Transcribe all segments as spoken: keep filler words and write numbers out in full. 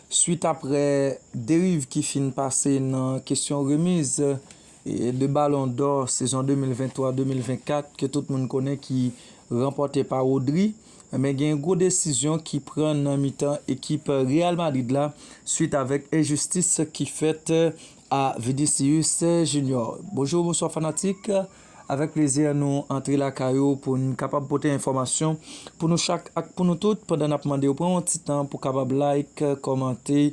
Swit aprè deriv ki fin pase nan kesyon remiz, e, de Balon dò sezon de mil venntwa de mil vennkat ke tout moun konnen ki ranpòte pa Rodri, men gen gwo desizyon ki pran nan mitan ekip Real Madrid la swit avèk enjistis ki fèt a Vinicius Junior. Bonjou, bonswa fanatik. Avèk plezi nou antre lakay ou pou n kapab pote enfòmasyon pou nou chak ak pou nou tout pandan n ap mande w pran yon ti tan pou kapab like, kòmante,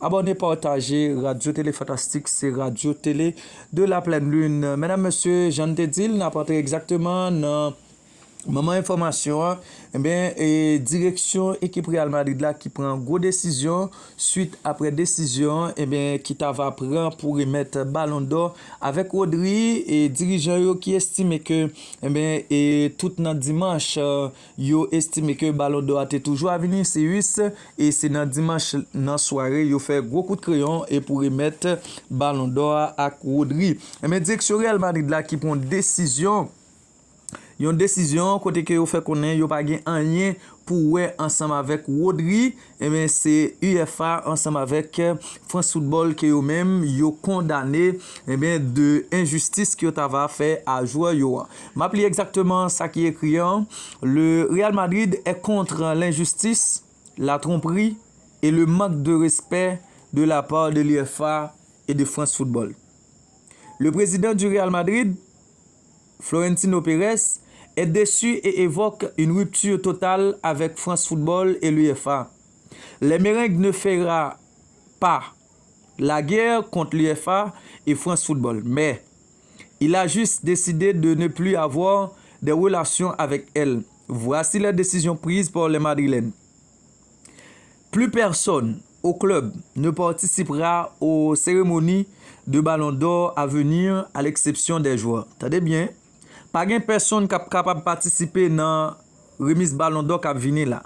abòne, pataje. Radyo Tele Fantastik se radyo tele de la plèn lin. Medam, mesye, jan n te di l, n ap antre egzakteman nan manman enfòmasyon an. Ebyen, e, direksyon ekip Real Madrid la ki pran gwo desizyon swit aprè desizyon, ebyen, ki ta va pran pou remèt Balon dò avèk Rodri, e dirijan yo ki estime ke, ebyen, e tout nan dimanch, e, yo estime ke Balon dò a te toujou a Vinicius, e se nan dimanch nan sware yo fè gwo kout kreyon e pou remèt Balon dò a ak Rodri. Ebyen, direksyon Real Madrid la ki pran desizyon yon desizyon kote ke yo fè konnen yo pa gen anyen pou wè ansanm avèk Rodri. Ebyen, se UEFA ansanm avèk France Football ke yo menm yo kondane, ebyen, de enjistis ke yo ta va fè a jwè yo an. M ap li egzakteman sa ki ekri an. Le Real Madrid est contre l'injustice, la tromperie et le manque de respect de la part de l'UEFA et de France Football. Le président du Real Madrid, Florentino Pérez, est déçu et évoque une rupture totale avec France Football et l'UEFA. Les Merengues ne fera pas la guerre contre l'UEFA et France Football, mais il a juste décidé de ne plus avoir de relation avec elle. Voici la décision prise par les Madrilènes. Plus personne au club ne participera aux cérémonies de Ballon d'Or à venir, à l'exception des joueurs. Tande byen, pa gen pèsonn k ap kapab patisipe nan remiz Balon dò k ap vini la.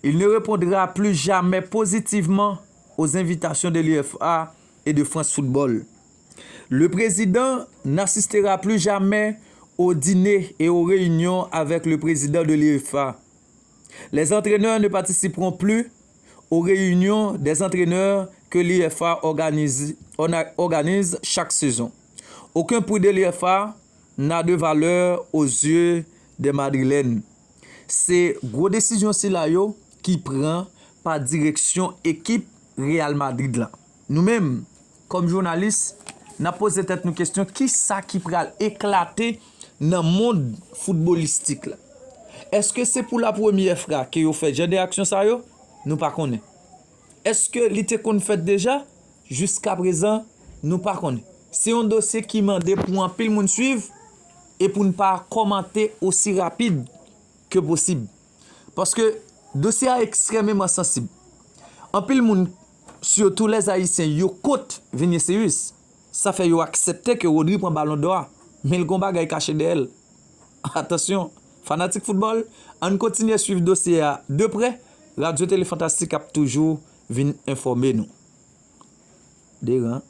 Il ne répondra plus jamais positivement aux invitations de l'UEFA et de France Football. Le président n'assistera plus jamais aux dîners et aux réunions avec le président de l'UEFA. Les entraîneurs ne participeront plus aux réunions des entraîneurs que l'UEFA organise, orga-, organise chaque saison. Aucun prix de l'UEFA n'a de valeur aux yeux des Madrilènes. Se gwo desizyon sila yo ki pran pa direksyon ekip Real Madrid la. Nou menm, kòm jounalis, n ap poze tèt nou kesyon, kisa ki pral eklate nan mond foutbolistik la? Èske se pou la premyè fwa ke yo fè jan de aksyon sa yo? Nou pa konnen. Èske li te konn fèt deja? Jiskaprezan, nou pa konnen. Se yon dosye ki mande pou anpil moun swiv e pou n pa kòmante osi rapid ke posib. Paske dosye a ekstrèmeman sansib. Anpil moun, sitou lèzayisyen, yo kont Vinicius. Sa fè yo aksepte ke Rodri pran Balon dò a, men l gon bagay kache dèyè l. Atansyon, fanatik foutbòl, ann kontinye swiv dosye a de prè. Radyo Tele Fantastik ap toujou vin enfòme nou. Deran.